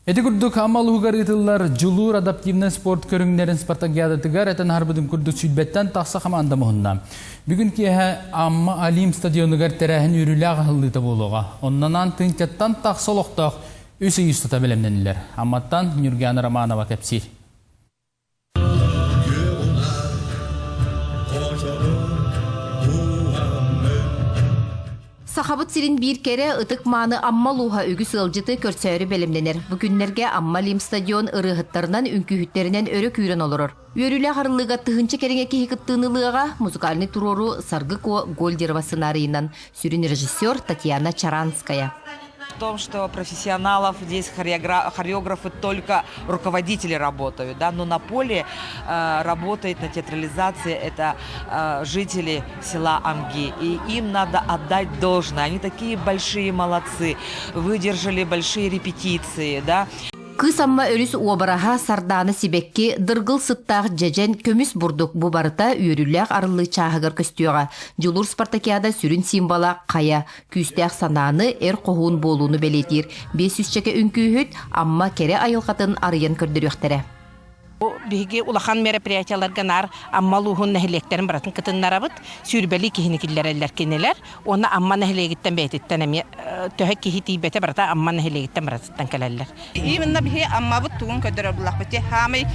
Ити курдук Амма улууһугар ыытыллар Дьулуур адаптивнай спорт көрүҥнэрин спартакиадатыгар этэн аһарбытын курдук сүүрбэттэн тахса хамаанда муһунна. Бүгүн киэһэ Амма Олимп стадионугар тэрээһин үөрүүлээх аһыллыыта буолуоҕа. Оннонан тыынчаттан тахса олохтоох үс ый устата бэлэмнэнилэр. Амматтан Нюргана Романова кэпсиир. Сахабыт сирин биир кэрэ, ытык-мааны Амма улууһа үгүс ыалдьыты көрсөөрү бэлэмнэнэр. Бу күннэргэ Амма Олимп стадион ырыаһыттарынан, үҥкүүһүттэринэн өрө күүрэн олорор. Үөрүүлээх арыллыыга тыһыынча кэриҥэ киһи кыттыыны ылыаҕа, музыкальнай туруоруу Саргы Куо Гольдерова сценарийынан, сүрүн режиссер Татьяна Чаранская. В том, что профессионалов здесь хореографы только руководители работают, да, но на поле работает на театрализации это жители села Амги. И им надо отдать должное. Они такие большие молодцы, выдержали большие репетиции, да. Кыыс Амма өрүс уобараһа Сардаана сибэкки, дыргыл сыттаах дьэдьэн, көмүс бурдук бу барыта үөрүүлээх арыллыы чааһыгар көстүөҕэ. Дьулуур спартакиада сүрүн символа хайа, күүстээх санааны, эр хоһуун буолууну бэлиэтиир 500-чэкэ үҥкүүһүт Амма кэрэ айылҕатын арыйан көрдөрүөхтэрэ. Биһиги улахан мероприятиеларга наар Амма улууһун нэһилиэктэрин барытын кытыннарабыт. Сүүрбэлии киһини киллэрэллэр кинилэр. Уонна Амма нэһилиэгиттэн бэйэтиттэн эмиэ төһө киһи тиийбэтэ барыта Амма нэһилиэгиттэн барытыттан кэлэллэр. Именно биһи Аммабыт тугун көрдөрөр буллахпыт. Хаамай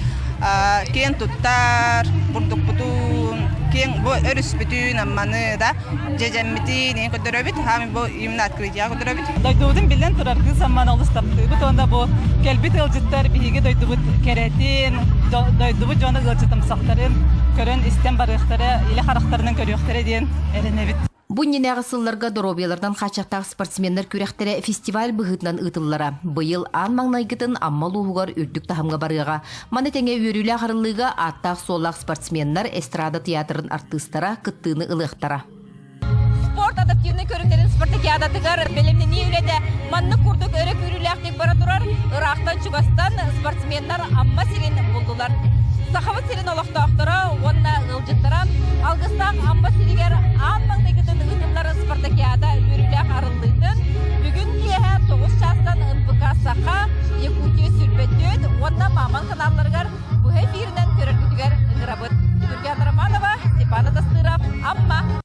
киэн туттар бурдукпутун, киэҥ бу өрүспүтүн, Амманы да дьэдьэммитин иһин көрдөрөбүт. Хаамай бу именно открытие көрдөрөбүт. Дойдубутун биллэн турар кыыс Амманы олус таптыыбыт уонна бу кэлбит ыалдьыттар биһиги дойдубут кэрэтин, дойдубут дьоно ыалдьытымсахтарын көрөн истэн барыахтара, илэ харахтарынан көрүөхтэрэ диэн эрэнэбит. Бу иннинээҕи сылларга доруобуйаларынан хааччахтаах спортсменнар күрэхтэрэ фестиваль быһыытынан ыытыллара. Быйыл аан маҥнайгытын Амма улууһугар үрдүк таһымҥа барыаҕа. Маны тэҥэ үөрүүлээх арыллыыга ааттаах-суоллаах спортсменнар, эстрада театрын артыыстара кыттыыны ылыахтара. Спорт адаптивнай көрүҥнэрин спартакиадатыгар бэлэмнэнии үлэтэ маннык курдук өрө күүрүүлээхтик бара турар. Ыраахтан-чугастан спортсменнар Амма сирин буллулар. Сахабыт сирин олохтоохторо уонна ыалдьыттара алгыстаах Амма сиригэр аан маҥнайгытын ыытыллар спартакиада үөрүүлээх арыллыытын бүгүн киэһэ 9 чаастан НПК Саха, Якутия сүүрбэ уонна Маман каналларыгар быһа эфиринэн көрөргүтүгэр ыҥырабыт.